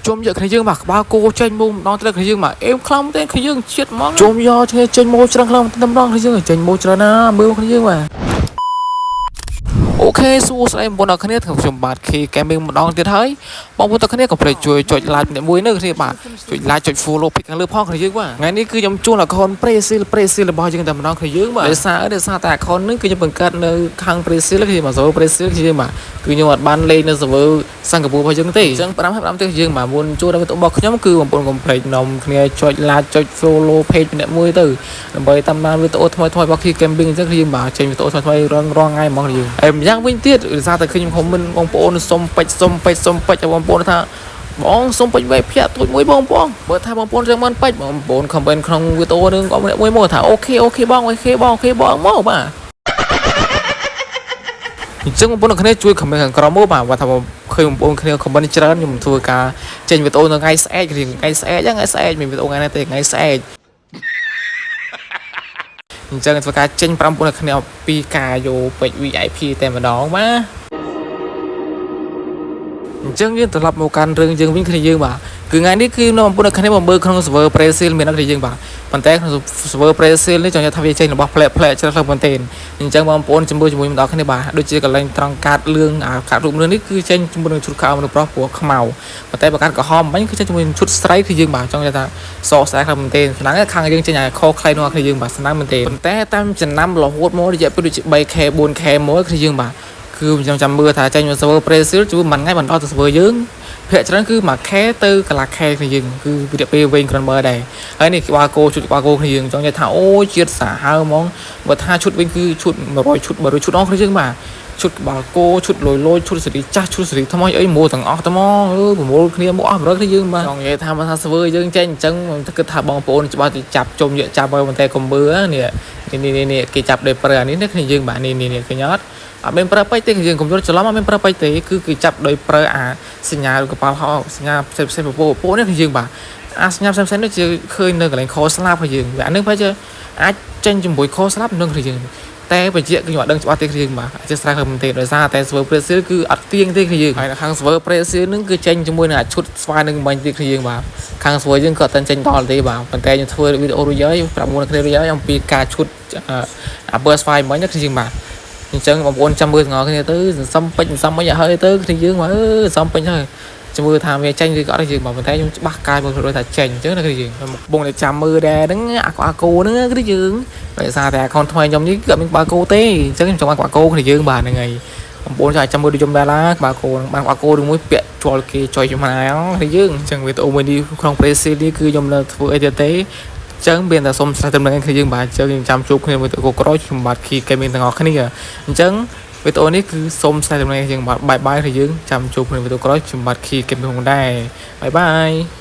ជុំយកគ្នាយើងបាទក្បាលគោចេញមកម្ដងត្រូវគ្នាយើងបាទអេមខ្លាំងមែនទេគ្នាយើងជាតិហ្មងជុំយកគ្នាចេញមកច្រើនខ្លាំងតែម្ដងគ្នាយើងចេញមកច្រើនណាមើលគ្នាយើងបាទ OK សួស្តីបងប្អូនអរគ្នាខ្ញុំបាទ K Gaming ម្ដងទៀតហើយបងប្អូនទាំងគ្នាកុំភ្លេចជួយចុច like ម្នាក់មួយនៅគ្នាបាទចុច like ចុច follow ពីខាងលើផងគ្នាយើងបាទថ្ងៃនេះគឺខ្ញុំជួន account Brazil Brazil របស់យើងតែម្ដងគ្នាយើងបាទដោយសារតែ account នេះគឺខ្ញុំបង្កើតនៅខាង Brazil គឺបាទ server Brazil គឺយើងបាទគឺខ្ញុំអត់បានលេងនៅ server សិង្ហបុរីរបស់យើងទេអញ្ចឹង5ហើយ5ទេយើងបាទមុនចូលដល់វីដេអូរបស់ខ្ញុំគឺបងប្អូនកុំភ្លេចនាំគ្នាចុច like ចុច follow page ម្នាក់មួយទៅដើម្បីតាមដានវីដេអូថ្មីៗរបស់ K Gaming អញ្ចឹងគឺយើងបាទចេញវីដេអូថ្មីៗរងរាល់ថ្ងៃហ្មងយើងហើយម្យ៉ាងវិញទៀតដោយសារតែឃើញខ្ញុំ comment បងប្អូនសុំពេជ្រសុំពេជ្រសុំពេជ្រឲ្យបងប្អូនថាបងសុំពេជ្រវេភ័ក្រទូចមួយបងប្អូនបើថាបងប្អូនចង់បានពេជ្របងប្អូន comment ក្នុងវីដេអូនឹងក៏ម្នាក់មួយមកថា OK OK បង OK បង OK បងមកបាទអញ្ចឹងបងប្អូនគ្នាជួយ comment ខាងក្រោមមកបាទបើថាឃើញបងប្អូនគ្នា comment ច្រើនខ្ញុំធ្វើការចេញវីដេអូនៅថ្ងៃស្អែករៀងថ្ងៃស្អែកថ្ងៃស្អែកមានវីដេអូថ្ងៃណាទេថ្ងៃស្អែកអញ្ចឹងធ្វើការចេញ5បងប្អូនគ្នាពីការយកពេជ្រ VIP តែម្ដងបាទអញ្ចឹងយើងត្រឡប់មកកាន់រឿងយើងវិញគ្នាយើងបាទគឺថ្ងៃនេះគឺនៅបងប្អូនគ្នាមកមើលក្នុង server Brazil មានអត់គ្នាយើងបាទប៉ុន្តែក្នុង server Brazil នេះចង់ថាវាចេញរបស់ផ្លែផ្លែច្រើនខ្លាំងមែនទែនអញ្ចឹងបងប្អូនជាមួយជាមួយម្ដងគ្នាបាទដូចជាកន្លែងត្រង់កាតលឿងអាកាតរូបលឿងនេះគឺចេញជាមួយនឹងឈុតខោមនុស្សប្រុសពណ៌ខ្មៅប៉ុន្តែបើកាតក្រហមវិញគឺចេញជាមួយនឹងឈុតស្រីគឺយើងបាទចង់ថាសកស្អាតខ្លាំងមែនទែនស្នាងខាងយើងចេញអាខខ្លីនោះគ្នាយើងបាទស្នាងមែនទែនប៉ុន្តែតាមចំណាំរហូតមករយៈពេលដូចជា 3K 4K មកគឺយើងបាទគឺខ្ញុំចាំមើលថាចេញមក server Brazil ជួយមួយថ្ងៃបន្តទៅ server យើងភាគច្រើនគឺ 1K ទៅកន្លះ K គ្នាយើងគឺរយៈពេលវែងគ្រាន់មើលដែរហើយនេះក្បាលគោឈុតក្បាលគោគ្នាយើងចង់និយាយថាអូជាតិសាហាវហ្មងបើថាឈុតវិញគឺឈុត100ឈុត100ឈុតអស់គ្នាយើងបាទឈុតក្បាលគោឈុតលយលយឈុតសេរីចាស់ឈុតសេរីថ្មីអីមួទាំងអស់តែមកអឺប្រមូលគ្នាមកអស់100គ្នាយើងបាទចង់និយាយថាមកថា server យើងចេញអញ្ចឹងគិតថាបងប្អូនច្បាស់ទៅចាប់ជុំយកចាប់ហើយប៉ុន្តែកុំមើលនេះនេះនេះនេះគេចាប់ដោយប្រើអានេះណាគ្នាយើងបាទនេះនេះនេះឃើញអត់អត់មានប្រើពេជ្រទេយើងកុំយល់ច្រឡំអត់មានប្រើពេជ្រទេគឺគេចាប់ដោយប្រើអាសញ្ញាកប៉ាល់ហោសញ្ញាផ្សេងផ្សេងពពោពនេះគឺយើងបាទអាសញ្ញាផ្សេងផ្សេងនេះជាឃើញនៅកន្លែងខស្លាប់របស់យើងអានេះប្រហែលជាអាចចេញជាមួយខស្លាប់នឹងគឺយើងតែបញ្ជាក់គឺខ្ញុំអត់ដឹងច្បាស់ទេគឺយើងបាទអធិស្ឋានគឺមិនទេដោយសារតែ server Brazil គឺអត់ទៀងទេគឺយើងហើយនៅខាង server Brazil នឹងគឺចេញជាមួយនឹងអាឈុតស្វាយនឹងមិញទេគឺយើងបាទខាង server យើងក៏អត់ទាន់ចេញដល់ទេបាទប៉ុន្តែខ្ញុំធ្វើវីដេអូរួចហើយប្រាប់មុនគ្នារួចហើយអំពីការឈុតអា burst ស្វាយមិញណាគឺយើងបាទអញ្ចឹងបងប្អូនចាំមើលទាំងអស់គ្នាទៅសន្សំពេជ្រសន្សំមិនឲ្យហើយទៅគ្នាយើងមកអឺសន្សំពេជ្រហើយចាំមើលថាវាចេញឬក៏អត់យើងបាទប៉ុន្តែខ្ញុំច្បាស់កាយមកព្រោះថាចេញអញ្ចឹងណាគឺយើងបងតែចាំមើលដែរហ្នឹងអាក្បាលគោហ្នឹងគឺយើងដោយសារតែ account ថ្មីខ្ញុំនេះគឺអត់មានក្បាលគោទេអញ្ចឹងខ្ញុំចង់បានក្បាលគោគ្នាយើងបាទហ្នឹងហើយបងប្អូនចាំចាំមើលដូចខ្ញុំដែរឡាក្បាលគោបានក្បាលគោមួយពាក់ជាល់គេចុយចំណាយគ្នាយើងអញ្ចឹងវីដេអូមួយនេះក្នុង Brazil នេះគឺខ្ញុំនៅធ្វើអីទៀតទេចឹងមានតែសុំស្រេះតំណែងគ្នាយើងបាទអញ្ចឹងយើងចាំជួបគ្នាមួយទៅក្រោយខ្ញុំបាទ Key Gaming ទាំងអស់គ្នាអញ្ចឹងវីដេអូនេះគឺសូមស្រេះតំណែងយើងបាទ bye bye គ្នាយើងចាំជួបគ្នាវីដេអូក្រោយខ្ញុំបាទ Key Gaming ផងដែរ bye bye.